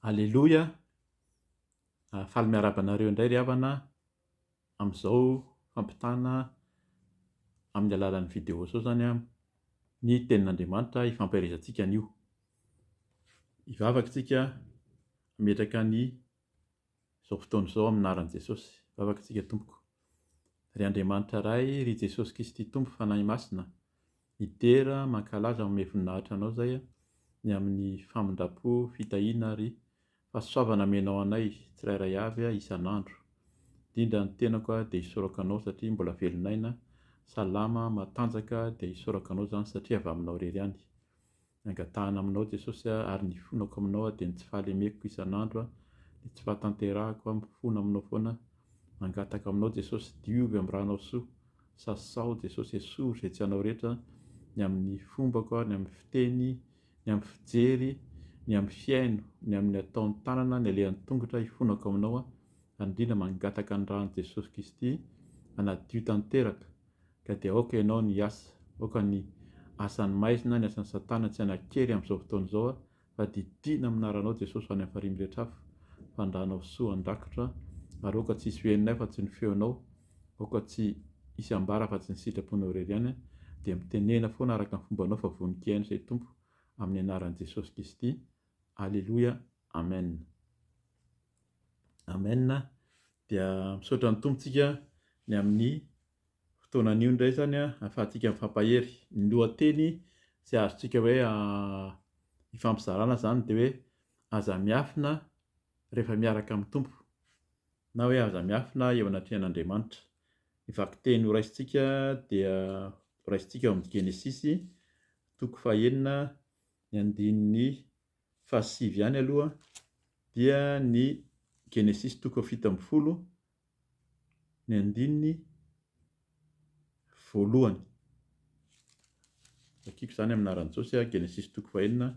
Aleloia! Faly miarahaba anareo indray ry havana amin'izao fampitana amin'ny alalan'ny vidéo izao izany ny tenin'Andriamanitra hifampaherezantsika anio. Hivavaka isika hametraka ny izao fotoana izao amin'ny anaran'i Jesosy. Vavaka isika tompoko. Ry Andriamanitra Ray, ry Jesosy Kristy Tompo Fanahy Masina, Midera, mankalaza, manome voninahitra Anao izay ny amin'ny famindram-po, fitahiana ary fahasoavana amenao anay tsirairay avy isan'andro. Indrindra ny tenako dia isaorako Anao satria mbola velon'aina, salama, matanjaka dia isaorako Anao izany satria avy Aminao irery ihany. Ny angatahana aminao Jesosy a, ary ny hifonako aminao dia ny tsy fahalemeko isan'andro, ny tsy fahatanterahako, mifona aminao foana, mangataka aminao Jesosy, diovy amin'ny ranao soa, sasao Jesosy, esory izay tsy anao rehetra, ny amin'ny fombako, ny amin'ny fiteny, ny amin'ny fijery, ny amin'ny fihaino, ny amin'ny ataon'ny tanana, ny alehan'ny tongotra, hifonako aminao aho, ary indrindra mangataka ny ran'i Jesosy Kristy hanadio tanteraka Ka dia aoka ianao ny hiasa, aoka ny asan'ny maizina, ny asan'i satana tsy hanan-kery amin'izao fotoana izao fa didiana amin'ny anaranao Jesosy ho any amin'ny farihy miretr'afo, fandranao soa handrakotra, ary aoka tsy hisy ho henonay afa-tsy ny feonao, aoka tsy hisy hambara afa-tsy ny sitraponao irery ihany, dia mitenena foana araka ny fombanao fa vonon-kihaino izay Tompo, amin'ny anaran'i Jesosy Kristy, Aleloia, Amen. Amen. Dia misaotra ny Tompo tsika ny amin'ny fotoana anio indray izany ahafahantsika mifampahery. Ny lohateny izay azontsika hoe ifampizarana izany dia hoe aza miafina rehefa miaraka amin'ny Tompo na hoe aza miafina eo anatrehan'Andriamanitra. Ny vakiteny horaisintsika dia horaisintsika ao amin'ny Genesisy toko fahenina ny andininy fahasivy ihany aloha dia ny Genesisy toko fahafito ambin'ny folo ny andininy voalohany. Vakiko izany amin'ny anaran'i Jesosy, Genesisy toko fahenina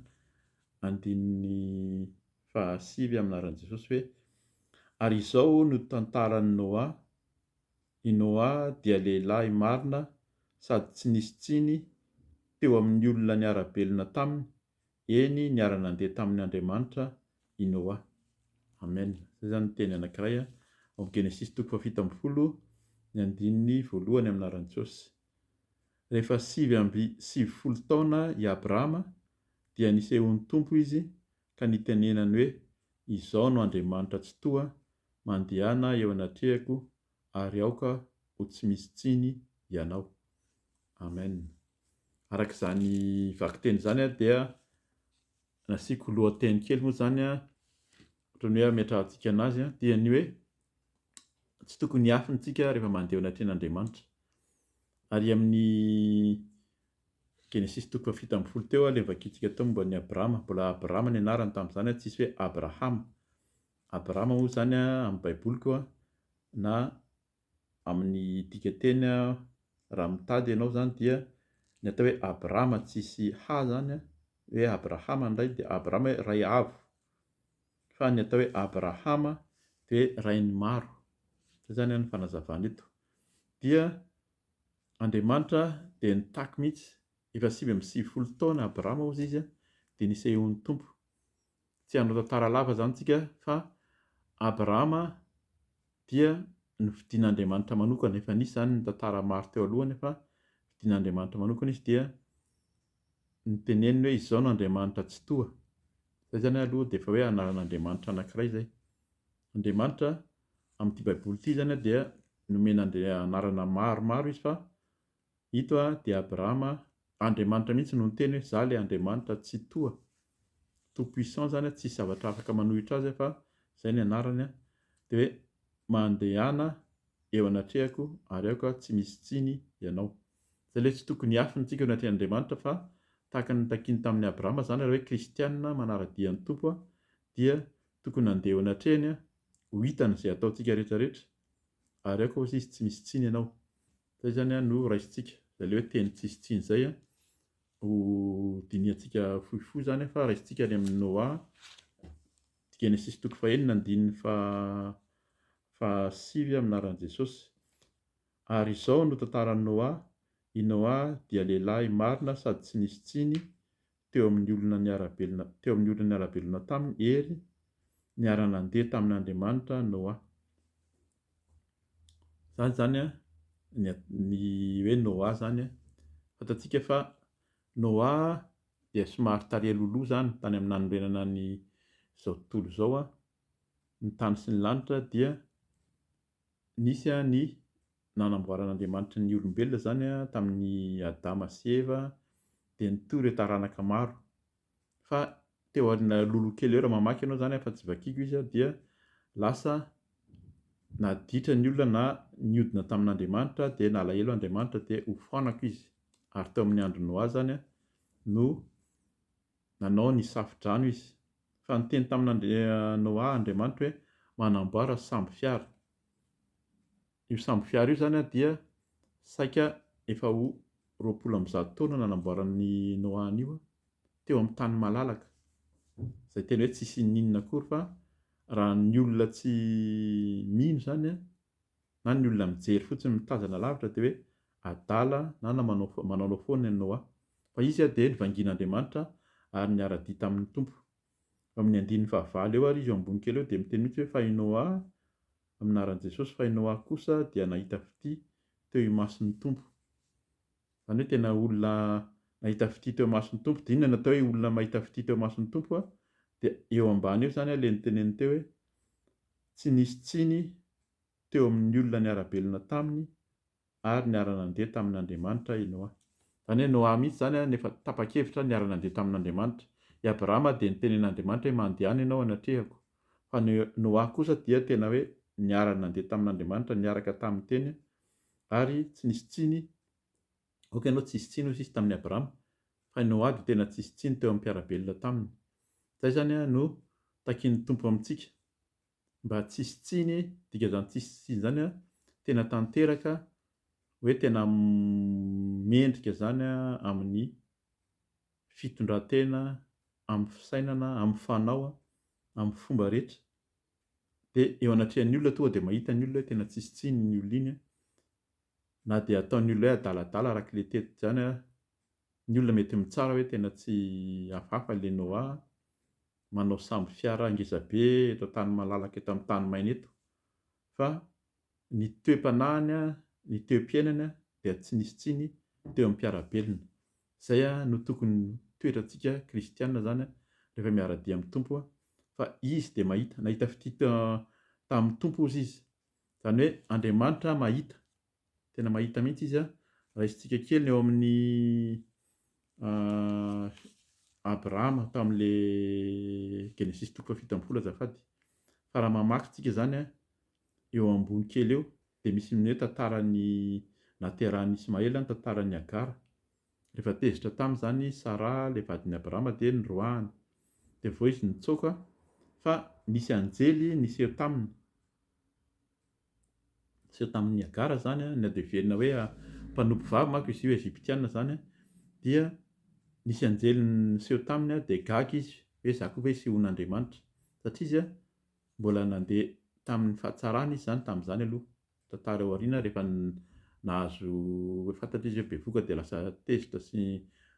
andininy fahasivy amin'ny anaran'i Jesosy hoe ary izao no tantaran'i Noa, i Noa dia lehilahy marina sady tsy nisy tsiny teo amin'ny olona niara-belona taminy, Eny, niara-nandeha tamin' Andriamanitra i Noa. Amen. Izay izany ny teny anankiray ao amin'ny Genesisy toko fahafito ambin'ny folo, ny andininy voalohany amin'ny anaran'i Jesosy. Rehefa 99 taona i Abrahama, dia nisehoan'ny Tompo izy ka nitenenany hoe, Izao no Andriamanitra Tsitoha, mandehana eo anatrehako ary aoka ho tsy misy tsiny ianao. Amen. Araka izany vakiteny izany dia nasiako lohateny kely moa izany ohatran'ny hoe ametrahantsika anazy dia ny hoe tsy tokony hiafina isika rehefa mandeha eo anatrehan'Andriamanitra. Ary amin'ny Genesisy toko fahafito ambin'ny folo teo ilay novakintsika teo momba an'i Abrama, mbola Abrama ny anarany tamin'izany, tsisy hoe Abrahama. Abrama moa izany amin'ny Baiboly koa na amin'ny dikanteny raha mitady ianao izany dia ny atao hoe Abrama tsisy h izany hoe Abrahama ny ray dia Abrama hoe ray avo fa ny atao hoe Abrahama dia hoe rain'ny maro. Izay izany ny fanazavana eto. Dia Andriamanitra dia nitaky mihitsy efa 99 taona Abrama hozy izy dia nisehoan'ny Tompo. Tsy hanao tantara lava izany tsika fa Abrahama dia nofidin'Andriamanitra manokana, efa nisy izany ny tantara maro teo alohany fa nofidin'Andriamanitra manokana izy dia noteneniny hoe izao no Andriamanitra Tsitoha. Izay izany aloha dia efa hoe anaran'Andriamanitra anankiray izay. Andriamanitra amin'ity baiboly ity izany dia nomen'Andria anarana maromaro izy fa Ito dia Abrahama, Andriamanitra mihitsy no niteny hoe za le Andriamanitra Tsitoha, tout puissant zany tsisy zavatra afaka manohitra azy fa zay ny anarany dia hoe mandehana eo anatrehako ary aoka tsy misy tsiny ianao. Zay le tsy tokony hiafina tsika eo anatrehan'Andriamanitra fa tahaka ny nitakiany tamin'i Abrahama zany raha hoe kristianina manara-dia ny Tompo dia tokony handeha eo anatrehany ho hitany izay ataontsika rehetra rehetra ary aoka hozy izy tsy misy tsiny ianao. Izay izany no raisintsika, izay ilay hoe teny tsisy tsiny izay ho dinihantsika fohifohy izany fa raisintsika any amin'i Noa, Genesisy toko fahenina andininy fahasivy amin'ny anaran'i Jesosy. Ary izao no tantaran'i Noa, i Noa dia lehilahy marina sady tsy nisy tsiny teo amin'ny olona niara-belona teo amin'ny olona niara-belona taminy, hery. niara-nandeha tamin'Andriamanitra Noa. Izany izany ny ny hoe Noa izany. Fantatsika fa Noa dia somary tary alohaloha izany tany amin'ny nanorenana ny izao tontolo izao, ny tany sy ny lanitra dia nisy ny nanamboaran'Andriamanitra ny olombelona izany tamin'i Adama sy Eva dia nitohy ireo taranaka maro. Fa teo aoriana alohaloha kely eo raha mamaky ianao izany fa tsy vakiko izy dia lasa naditra ny olona na niodina tamin'Andriamanitra dia nalahelo Andriamanitra dia hofoanako izy. Ary teo amin'ny andron'i Noa izany no nanao ny safo-drano izy. Fa niteny tamin'i Noa Andriamanitra hoe manamboara sambo fiara. Io sambo fiara io izany dia saika efa ho 120 taona nanamboaran'i Noa an'io teo amin'ny tany malalaka, izay tena hoe tsisy n'inona akory fa raha ny olona tsy mino izany na ny olona mijery fotsiny mitazana lavitra dia hoe adala na manaonao foana i Noa. Fa izy dia nivangian'Andriamanitra ary niara-dia tamin'ny Tompo. Eo amin'ny andininy fahavalo eo ary izy eo ambony kely eo dia miteny mihitsy hoe fa i Noa, amin'ny anaran'i Jesosy, fa i Noa kosa dia nahita fitia teo imason'ny Tompo. Izany hoe tena olona nahita fitia teo imason'ny Tompo. Dia inona no atao hoe olona mahita fitia teo imason'ny Tompo? Dia eo ambany eo izany ilay noteneniny teo hoe tsy nisy tsiny teo amin'ny olona niara-belona taminy ary niara-nandeha tamin'Andriamanitra i Noa. Izany hoe Noa mihitsy izany no efa tapa-kevitra niara-nandeha tamin'Andriamanitra. I Abrahama dia nitenen'Andriamanitra hoe mandehana ianao anatrehako. Fa Noa kosa dia tena hoe niara-nandeha tamin'Andriamanitra, niaraka taminy teny ary tsy nisy tsiny, aoka ianao tsy hisy tsiny hoy izy tamin'i Abrahama, fa i Noa dia tena tsisy tsiny teo amin'ny mpiara-belona taminy. Izay izany no takian'ny Tompo amintsika. mba tsisy tsiny, dikan'izany tsisy tsiny izany an, tena tanteraka hoe tena mendrika izany amin'ny fitondran-tena, amin'ny fisainana, amin'ny fanao, amin'ny fomba rehetra. Dia eo anatrehan'ny olona tonga dia mahita ny olona hoe tena tsisy tsiny iny olona iny an, na dia ataon'ny olona hoe adaladala araka ilay teto izany an, ny olona mety mitsara hoe tena tsy hafahafa ilay Noah, manao sambo fiara ngezabe eto an-tany malalaka eto amin'ny tany maina eto fa ny toe-panahiny, ny toe-piainany dia tsy nisy tsiny teo amin'ny mpiara-belona. Izay no tokony toetrantsika kristiana izany rehefa miara-dia amin'ny Tompo fa Izy dia mahita, nahita fitia tamin'ny Tompo hozy izy. Izany hoe Andriamanitra mahita. Tena mahita mihitsy izy an. Raisintsika kely ny eo amin'ny Abrahama tamin'le Genesisy toko faha-17 azafady. Fa raha mamaky tsika izany an, eo ambony kely eo dia misy ny hoe tantaran'ny naterahan'i Ismaela ny tantaran'i Hagara. Rehefa tezitra taminy izany Saraha ilay vadin'i Abrahama dia noroahany. Dia vao izy nitsoaka fa nisy anjely niseho taminy. Niseho tamin'i Hagara izany, na dia heverina hoe mpanompo vavy manko izy io, Egyptiana izany, dia nisy anjely niseho taminy dia gaga izy hoe izaho koa ve hisehoan'Andriamanitra? Satria izy mbola nandeha tamin'ny fahatsarana izy izany tamin'izany aloha. Tantara ao aoriana rehefa nahazo hoe fantatra izy hoe bevohoka dia lasa tezitra sy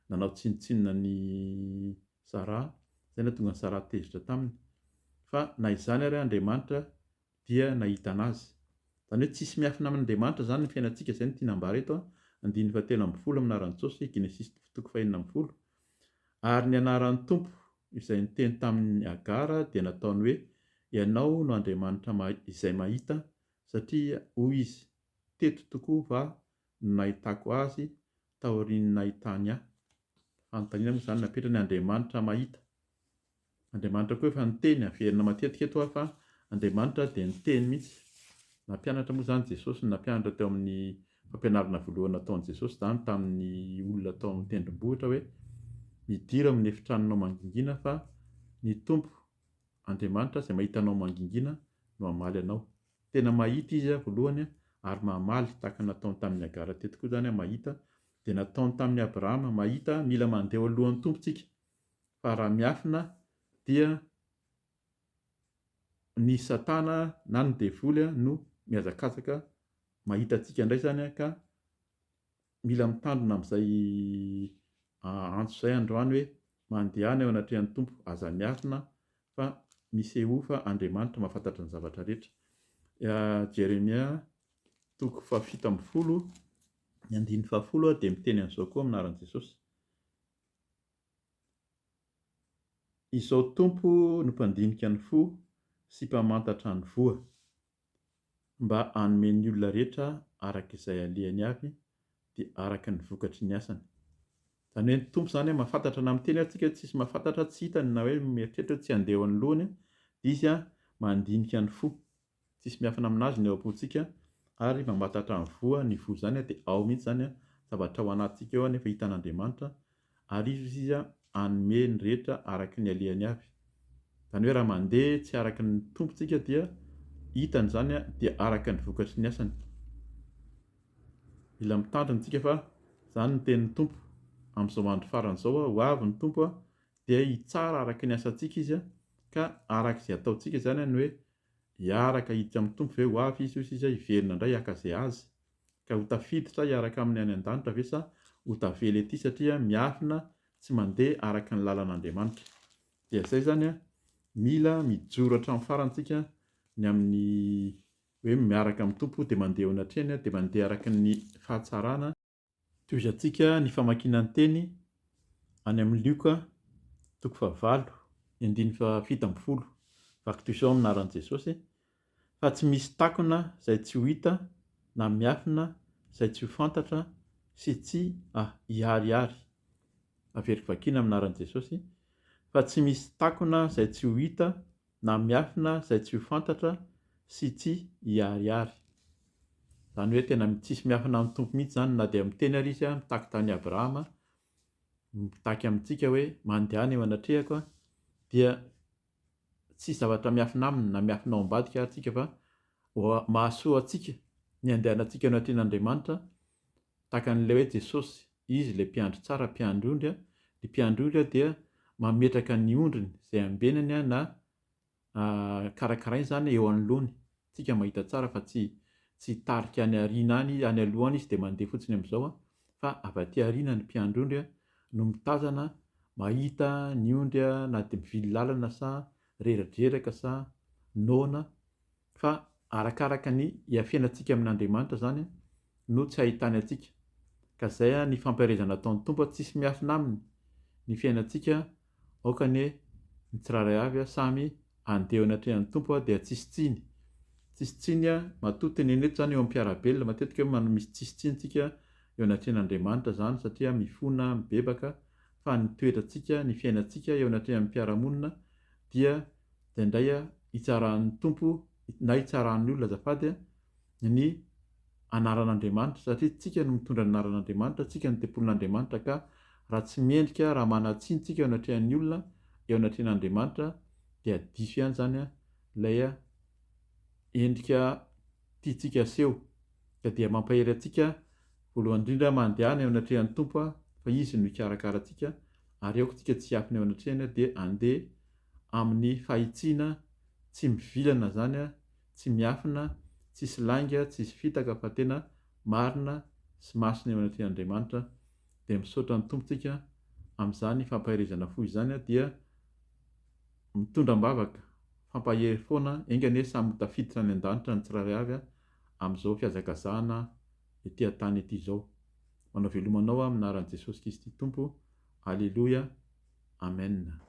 nanao tsinontsinona an'i Saraha, izay nahatonga an'i Saraha tezitra taminy. Fa na izany ary Andriamanitra dia nahita anazy. Izany hoe tsisy miafina amin'Andriamanitra izany ny fiainantsika, izay no tiana ambara eto, andininy fahatelo ambin'ny folo amin'ny anaran'i Josy, Genesisy toko fahenina ambin'ny folo, Ary ny anaran'ny Tompo izay niteny tamin'i Hagara dia nataony hoe, Ianao no Andriamanitra izay mahita, satria hoy izy, Teto tokoa va no nahitako azy taorian'ny nahitany ahy? Fanontaniana moa izany napetrany, Andriamanitra mahita. Andriamanitra koa efa niteny, averina matetika eto aho fa Andriamanitra dia niteny mihitsy. Nampianatra moa izany Jesosy, nampianatra teo amin'ny fampianarana voalohany nataon'i Jesosy izany tamin'ny olona tao amin'ny tendrombohitra hoe midira amin'ny efitranonao mangingina fa ny Tompo Andriamanitra izay mahita anao mangingina no hamaly anao. Tena mahita Izy voalohany ary mamaly tahaka ny nataony tamin'i Hagara teto koa izany mahita dia nataony tamin'i Abrahama mahita mila mandeha eo alohan'ny Tompo tsika fa raha miafina dia ny satana na ny devoly no mihazakazaka mahita antsika indray izany ka mila mitandrina amin'izay antso izay androany hoe mandehana eo anatrehan'ny Tompo aza miafina fa. misehoa fa Andriamanitra mahafantatra ny zavatra rehetra. Jeremia toko fahafito ambin'ny folo ny andininy fahafolo dia miteny an'izao koa amin'ny anaran'i Jesosy. Izao Tompo no mpandinika ny fo sy mpamantatra ny voa, mba hanome ny olona rehetra araka izay alehany avy dia araka ny vokatry ny asany. Izany hoe ny Tompo izany mahafantatra na miteny ary tsika hoe tsisy mahafantatra, tsy hitany na hoe mieritreritra hoe tsy handeha eo anoloany dia Izy mandinika ny fo. Tsisy miafina aminazy ny ao am-pontsika ary mamantatra ny voa, ny voa izany dia ao mihitsy izany zavatra ao anatintsika ao nefa hitan'Andriamanitra ary Izy hozy Izy hanome ny rehetra araka ny alehany avy. Izany hoe raha mandeha tsy araka ny Tompo tsika dia hitany izany dia araka ny vokatry ny asany. Mila mitandrina tsika fa izany ny tenin'ny Tompo amin'izao andro farany izao, ho avy ny Tompo dia hitsara araka ny asantsika Izy ka araka izay ataontsika izany ny hoe hiaraka hiditra amin'ny Tompo ve ho avy Izy hoy izy hiverina indray haka izay azy ka ho tafiditra hiaraka aminy any an-danitra ve sa ho tavela ety satria miafina tsy mandeha araka ny lalan'Andriamanitra dia izay izany an mila mijoro hatramin'ny farany tsika ny amin'ny hoe miaraka amin'ny Tompo dia mandeha eo anatrehany dia mandeha araka ny fahatsarana. Tohizantsika ny famakiana ny teny any amin'ny Lioka toko fahavalo, ny andininy fahafito ambin'ny folo. Vaky toy izao amin'ny anaran'i Jesosy, Fa tsy misy takona izay tsy ho hita na miafina izay tsy ho fantatra sy tsy hiharihary. Averiko vakiana amin'ny anaran'i Jesosy, Fa tsy misy takona izay tsy ho hita na miafina izay tsy ho fantatra sy tsy hiharihary. Izany hoe tena tsisy miafina amin'ny Tompo mihitsy izany na dia miteny ary Izy mitaky tamin'i Abrahama, mitaky amintsika hoe mandehana eo anatrehako dia tsisy zavatra miafina aminy na miafina ao ambadika ary tsika fa mahasoa antsika ny andehanantsika eo anatrehan'Andriamanitra Tahaka an'ilay hoe Jesosy, Izy ilay mpiandry tsara, mpiandry ondry, ny mpiandry ondry dia mametraka ny ondriny izay ambenany na karakarainy izany eo anoloany. Tsika mahita tsara fa tsy tsy hitarika any aoriana any, any aloha any izy dia mandeha fotsiny amin'izao fa avy aty aoriana ny mpiandry ondry no mitazana, mahita ny ondry na dia mivily lalana sa reradreraka sa noana Fa arakaraka ny hiafenantsika amin'Andriamanitra izany no tsy hahitany antsika. Ka izay ny fampaherezana ataon'ny Tompo, tsisy miafina aminy ny fiainantsika, aoka anie ny tsirairay avy samy handeha eo anatrehan'ny Tompo dia tsisy tsiny. Tsisy tsiny, matoa teneno eto izany eo amin'ny mpiara-belona, matetika hoe misy tsisy tsiny tsika eo anatrehan'Andriamanitra izany satria mifona, mibebaka, fa ny toetrantsika, ny fiainantsika eo anatrehan'ny mpiara-monina dia Indraindray hitsaran'ny Tompo na hitsaran'ny olona azafady ny anaran'Andriamanitra satria tsika no mitondra ny anaran'Andriamanitra, tsika no tempolin'Andriamanitra ka raha tsy mendrika, raha manan-tsiny tsika eo anatrehan'ny olona, eo anatrehan'Andriamanitra dia diso ihany izany ilay endrika tiantsika aseho ka dia mampahery antsika voalohany indrindra mandehana eo anatrehan'ny Tompo fa Izy no hikarakara antsika ary aoka tsika tsy hiafina eo anatrehany dia andeha amin'ny fahitsiana, tsy mivilana zany, tsy miafina, tsisy lainga, tsisy fitaka fa tena marina sy masina eo anatrehan'Andriamanitra, dia misaotra ny Tompo tsika amin'izany fampaherezana fohy izany dia mitondra am-bavaka fampahery foana, enga anie samy ho tafiditra any an-danitra ny tsirairay avy amin'izao fihazakazahana ety an-tany ety izao. Manao veloma anao aho amin'ny anaran'i Jesosy Kristy Tompo, Aleloia, Amen.